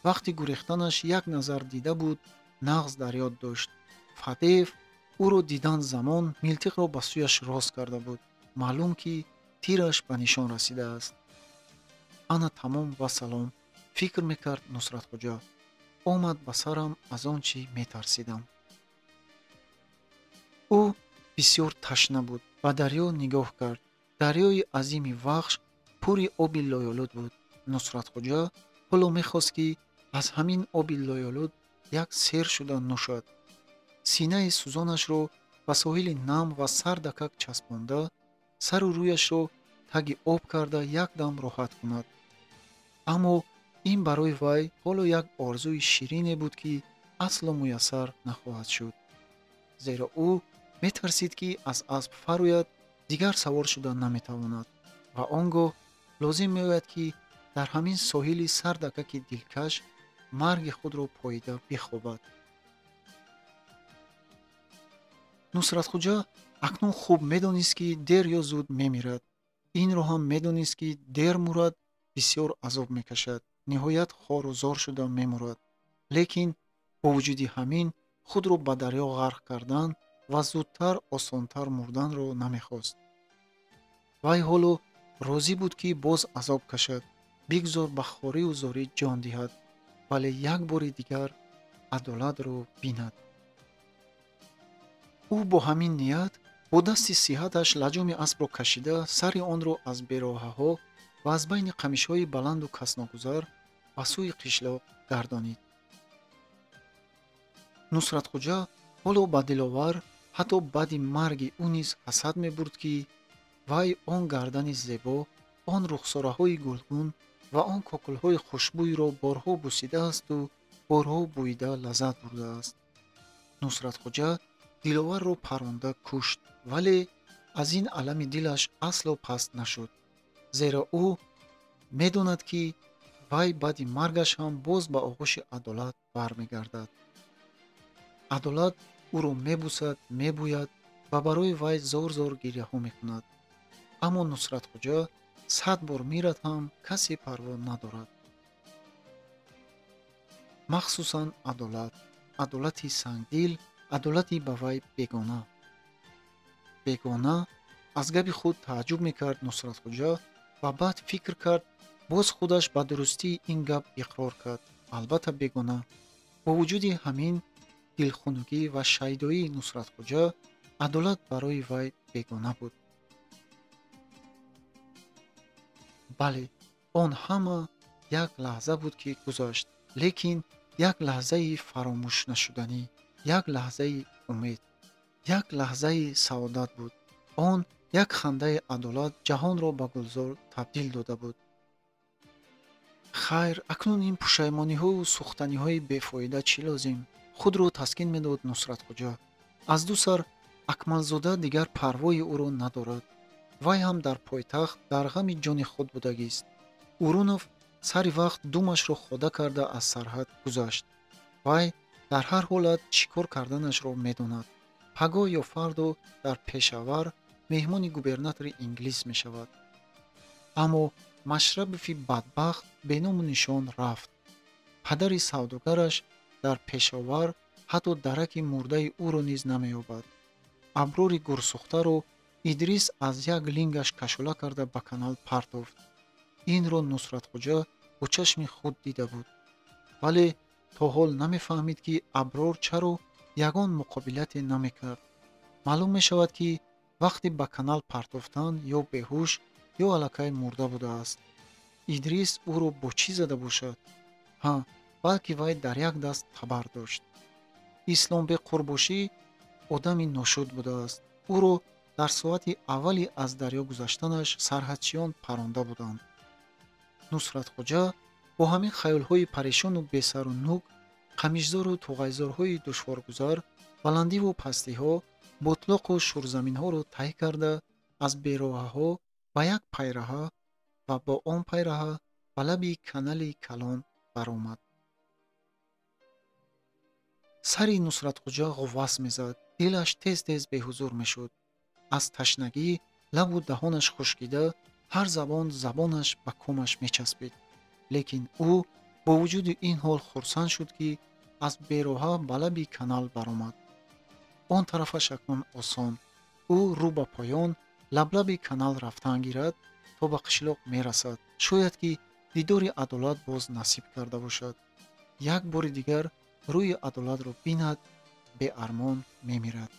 вақти гурехтанаш як назар дида буд, нағз дар ёд дошт. Фадеев ӯро дидан замон милтиқро ба сӯяш рост карда буд. Маълум, ки тираш ба нишон расидааст. Ана тамом ва салом, фикр мекард Нусратхоҷа. Омад ба сарам аз он чӣ метарсидам. Ӯ бисёр ташна буд. Ба дарё нигоҳ кард. Дарёи азими Вахш пури оби лоёлуд буд. Нусратхоҷа ҳоло мехост, ки аз ҳамин оби лоёлуд як сер шуда нӯшад. Синаи сӯзонашро ба соҳили нам ва сардакак часпонда, сару рӯяшро таги об карда якдам роҳат кунад. Аммо ин барои вай ҳоло як орзуи ширине буд, ки асло муяссар нахоҳад шуд. Зеро ӯ метарсид, ки аз асп фарояд, дигар савор шуда наметавонад ва он гоҳ лозим меояд, ки дар ҳамин соҳили сардакаки дилкаш марги худро поида бихобад. Нусратхоҷа акнун хуб медонист, ки дер ё зуд мемирад. Инро ҳам медонист, ки дер мурад бисёр азоб мекашад, ниҳоят хору зор шуда мемурад. Лекин бо вуҷуди ҳамин худро ба дарё ғарқ кардан ва зудтар осонтар мурданро намехост. Вай ҳоло розӣ буд, ки боз азоб кашад, бигзор ба хорию зорӣ ҷон диҳад, вале як бори дигар адолатро бинад. Ӯ бо ҳамин ният бо дасти сиҳаташ лаҷоми аспро кашида, сари онро аз бероҳаҳо ва аз байни қамишҳои баланду касногузар ба сӯи қишлоқ гардонид. Нусратхоҷа ҳоло ба Диловар ҳатто баъди марги ӯ низ ҳасад мебурд, ки вай он гардани зебо, он рухсораҳои гулгун ва он кокулҳои хушбӯйро борҳо бусидаасту борҳо бӯида лаззат бурдааст. Нусратхоҷа Диловарро паронда кушт, вале аз ин алами дилаш асло паст нашуд, зеро ӯ медонад, ки вай баъди маргаш ҳам боз ба оғӯши адолат бармегардад. Адолат ӯро мебусад, мебӯяд ва барои вай зор-зор гиряҳо мекунад. Аммо Нусратхоҷа 100 бор мирад ҳам касе парво надорад. Махсусан адолат, адолати сангдил, адолати ба вай бегона. Бегона аз габи худ тааҷҷуб мекард Нусратхоҷа ва баъд фикр кард, боз худаш ба дурустии ин гап иқрор кард. Албатта бегона. Бо вуҷуди ҳамин дилхунукӣ ва шайдоии Нусратхоҷа Адолат барои вай бегона буд. Бале, он ҳама як лаҳза буд, ки гузашт, лекин як лаҳзаи фаромӯшнашуданӣ, як лаҳзаи умед, як лаҳзаи саодат буд. Он як хандаи адолат ҷаҳонро ба гулзор табдил дода буд. Хайр, акнун ин пушаймониҳову сӯхтаниҳои бефоида чӣ лозим? Худро таскин медод Нусратхуҷа. Аз ду сар Акмалзода дигар парвои ӯро надорад. Вай ҳам дар пойтахт дар ғами ҷони худ будагист. Урунов сари вақт думашро хода карда аз сарҳад гузашт. Вай дар ҳар ҳолат чӣ кор карданашро медонад. Пагоҳ ё фардо дар Пешавар меҳмони губернатори инглис мешавад. Аммо Машрабови бадбахт беному нишон рафт. Падари савдогараш дар Пешовар ҳатто дараки мурдаи ӯро низ намеёбад. Аброри гурсӯхтаро Идрис аз як лингаш кашола карда ба канал партофт. Инро Нусратхуҷа бо чашми худ дида буд. Вале то ҳол намефаҳмид, ки Аброр чаро ягон муқобилате намекард. Маълум мешавад, ки вақте ба канал партофтан ё беҳуш ё аллакай мурда будааст. Идрис ӯро бо чӣ зада бошад? Ҳа, балки вай дар як даст табар дошт. Исломбек Қурбошӣ одами ношуд будааст. Ӯро дар соати аввали аз дарё гузаштанаш сарҳадчиён паронда буданд. Нусратхуҷа бо ҳамин хаёлҳои парешону бесару нук, қамишзору туғайзорҳои душворгузар, баландиву пастиҳо, ботлоқу шурзаминҳоро тай карда, аз бероҳаҳо ба як пайраҳа ва бо он пайраҳа ба лаби канали калон баромад. Сари Нусратхуҷа ғуввас мезад, дилаш тез-тез беҳузур мешуд. Аз ташнагӣ лабу даҳонаш хушкида, ҳар забон забонаш ба комаш мечаспид. Лекин ӯ бо вуҷуди ин ҳол хурсанд шуд, ки аз бероҳа ба лаби канал баромад. Он тарафаш акнун осон. Ӯ рӯ ба поён лаблаби канал рафтан гирад, то ба қишлоқ мерасад. Шояд ки дидори адолат боз насиб карда бошад. Як бори дигар рӯи адолатро бинад, беармон мемирад.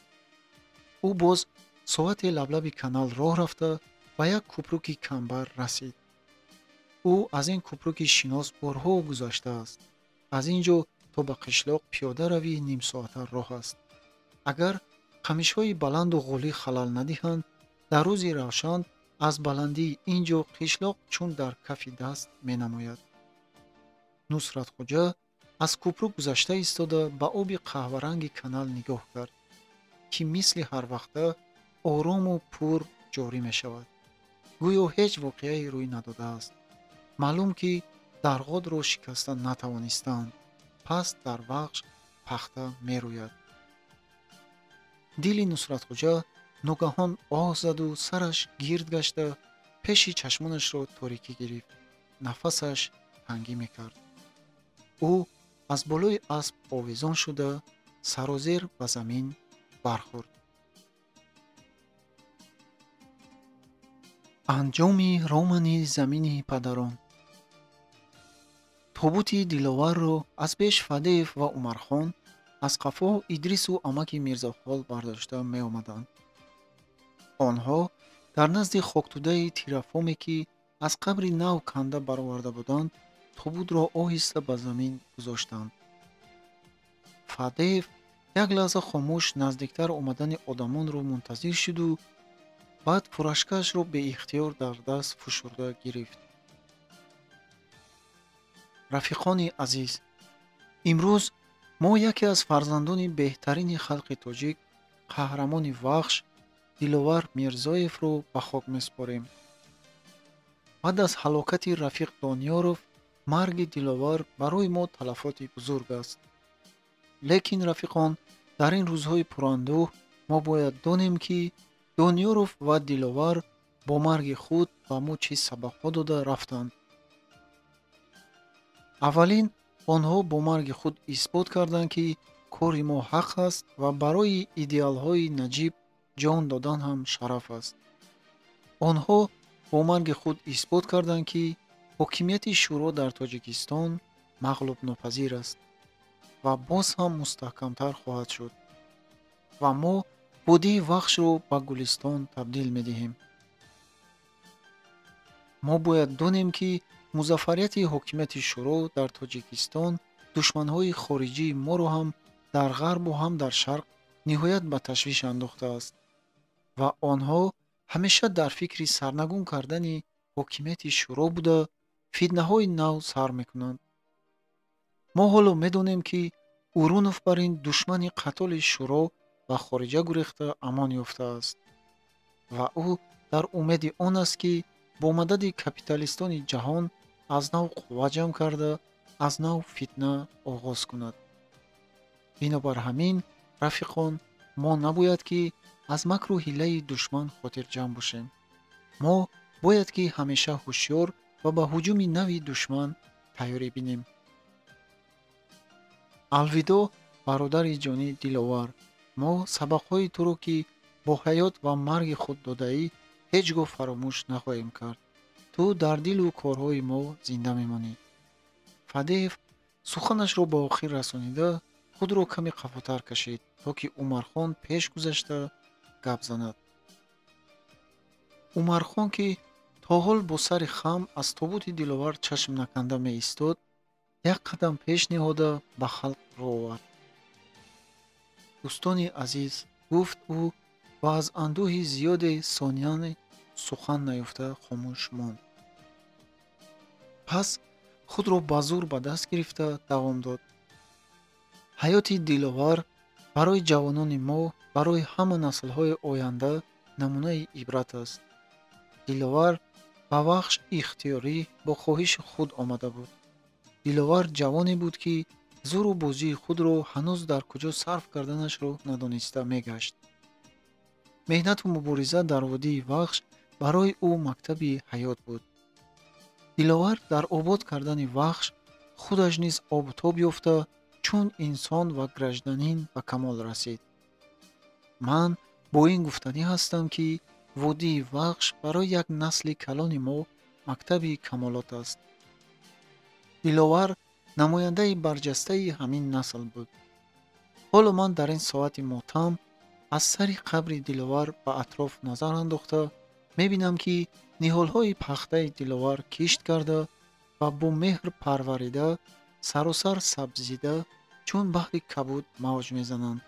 Ӯ боз соате лаблаби канал роҳ рафта ба як кӯпруки камбар расид. Ӯ аз ин кӯпруки шинос борҳо гузаштааст. Аз ин ҷо то ба қишлоқ пиёдаравӣ нимсоата роҳ аст. Агар қамишҳои баланду ғулӣ халал надиҳанд, дар рӯзи равшан аз баландии ин ҷо қишлоқ чун дар кафи даст менамояд. Нусратхуҷа аз кӯпрук гузашта истода ба оби қаҳваранги канал нигоҳ кард, ки мисли ҳарвақта орому пур ҷорӣ мешавад. Гӯё ҳеҷ воқеае рӯй надодааст. Маълум ки дарғодро шикаста натавонистаанд. Пас дар Вахш пахта мерӯяд. Дили Нусратхуҷа ногаҳон оҳ заду сараш гирд гашта пеши чашмонашро торикӣ гирифт. Нафасаш тангӣ мекард. Ӯ аз болои асп овезон шуда сарозер ба замин бархӯрд. Анҷоми романи Замини падарон. Тобути Диловарро аз пеш Фадеев ва Умархон, аз қафо Идрису амаки Мирзохол бардошта меомаданд. Онҳо дар назди хоктудаи тирафоме, ки аз қабри нав канда бароварда буданд, тобутро оҳиста ба замин гузоштанд. Фадеев як лаҳза хомӯш наздиктар омадани одамонро мунтазир шуду баъд фурашкаашро беихтиёр дар даст фушурда гирифт. Рафиқони азиз, имрӯз мо яке аз фарзандони беҳтарини халқи тоҷик, қаҳрамони Вахш Диловар Мирзоевро ба хок месупорем. Баъд аз ҳалокати рафиқ Дониёров, марги Диловар барои мо талафоти бузург аст. Лекин рафиқон, дар ин рӯзҳои пурандӯҳ мо бояд донем, ки Дониёров ва Диловар бо марги худ ба мо чӣ сабақҳо дода рафтанд. Аввалин, онҳо бо марги худ исбот карданд, ки кори мо ҳақ аст ва барои идеалҳои наҷиб ҷон додан ҳам шараф аст. Онҳо бо марги худ исбот карданд, ки ҳокимияти шӯро дар Тоҷикистон мағлубнопазир аст ва боз ҳам мустаҳкамтар хоҳад шуд. Ва мо Водии Вахшро ба Гулистон табдил медиҳем. Мо бояд донем, ки музаффарияти ҳокимияти Шӯро дар Тоҷикистон душманҳои хориҷии моро ҳам дар ғарбу ҳам дар шарқ ниҳоят ба ташвиш андохтааст ва онҳо ҳамеша дар фикри сарнагун кардани ҳокимияти Шӯро буда, фитнаҳои нав сар мекунанд. Мо ҳоло медонем, ки Урунов бар ин душмани қатоли Шӯро ба хориҷа гурехта амон ёфтааст ва ӯ дар умеди он аст, ки бо мадади капиталистони ҷаҳон аз нав қувва ҷамъ карда, аз нав фитна оғоз кунад. Бинобар ҳамин, рафиқон, мо набояд, ки аз макру ҳиллаи душман хотирҷамъ бошем. Мо бояд, ки ҳамеша ҳушёр ва ба ҳуҷуми нави душман тайёрӣ бинем. Алвидо, бародари ҷонӣ Диловар, мо сабақҳои туро, ки бо ҳаёт ва марги худ додаӣ, ҳеҷ гоҳ фаромӯш нахоҳем кард. Ту дар дилу корҳои мо зинда мемонӣ. Фадеев суханашро ба охир расонида, худро каме қафотар кашид, то ки Умархон пеш гузашта гап занад. Умархон, ки то ҳол бо сари хам аз тобути Диловар чашм наканда меистод, як қадам пеш ниҳода ба халқ рӯ овард. Дӯстони азиз, гуфт ӯ ва аз андӯҳи зиёде сонияне сухан наёфта хомӯш монд. Пас худро ба зӯр ба даст гирифта давом дод. Ҳаёти Диловар барои ҷавонони мо, барои ҳама наслҳои оянда намунаи ибрат аст. Диловар ба Вахш ихтиёрӣ бо хоҳиши худ омада буд. Диловар ҷавоне буд, ки зӯру бозии худро ҳанӯз дар куҷо сарф карданашро надониста мегашт. Меҳнату мубориза дар водии Вахш барои ӯ мактаби ҳаёт буд. Диловар дар обод кардани Вахш худаш низ обу тоб ёфта, чун инсон ва гражданин ба камол расид. Ман бо ин гуфтанӣ ҳастам, ки водии Вахш барои як насли калони мо мактаби камолот аст. Диловар намояндаи барҷастаи ҳамин насл буд. Ҳоло ман дар ин соати мотам аз сари қабри Диловар ба атроф назар андохта мебинам, ки ниҳолҳои пахтаи Диловар кишт карда ва бо меҳр парварида, саросар сабзида, чун баҳри кабуд мавҷ мезананд.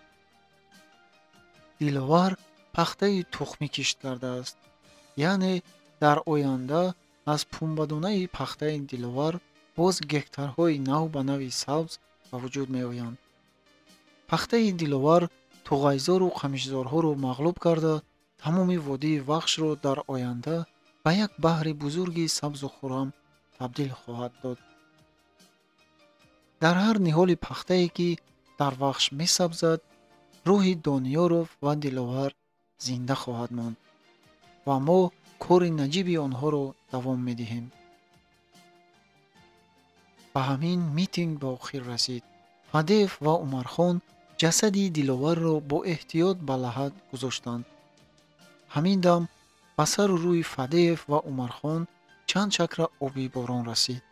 Диловар пахтаи тухмӣ кишт кардааст, яъне дар оянда аз пунбадонаи пахтаи Диловар боз гектарҳои нав ба нави сабз ба вуҷуд меоянд. Пахтаи Диловар туғайзору қамишзорҳоро мағлуб карда, тамоми водии Вахшро дар оянда ба як баҳри бузурги сабзу хуррам табдил хоҳад дод. Дар ҳар ниҳоли пахтае, ки дар Вахш месабзад, рӯҳи Дониёров ва Диловар зинда хоҳад монд ва мо кори наҷиби онҳоро давом медиҳем. Ба ҳамин митинг ба охир расид. Фадеев ва Умархон ҷасади Диловарро бо эҳтиёт ба лаҳад гузоштанд. Ҳамин дам ба сару рӯи Фадеев ва Умархон чанд чакра оби борон расид.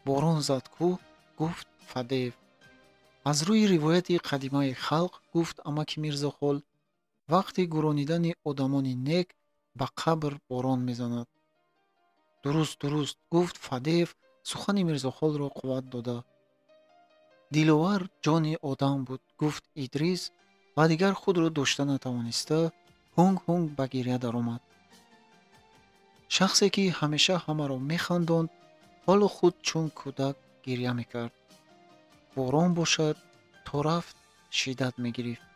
Борон зад ку, гуфт Фадеев. Аз рӯи ривояти қадимаи халқ, гуфт амаки Мирзохол, вақти гуронидани одамони нек ба қабр борон мезанад. Дуруст, дуруст, гуфт Фадеев сухани Мирзохолро қувват дода. Диловар ҷони одам буд, гуфт Идрис ва дигар худро дошта натавониста ҳунг ҳунг ба гиря даромад. Шахсе, ки ҳамеша ҳамаро механдонд, ҳоло худ чун кӯдак гиря мекард. Борон бошад, то рафт шиддат мегирифт.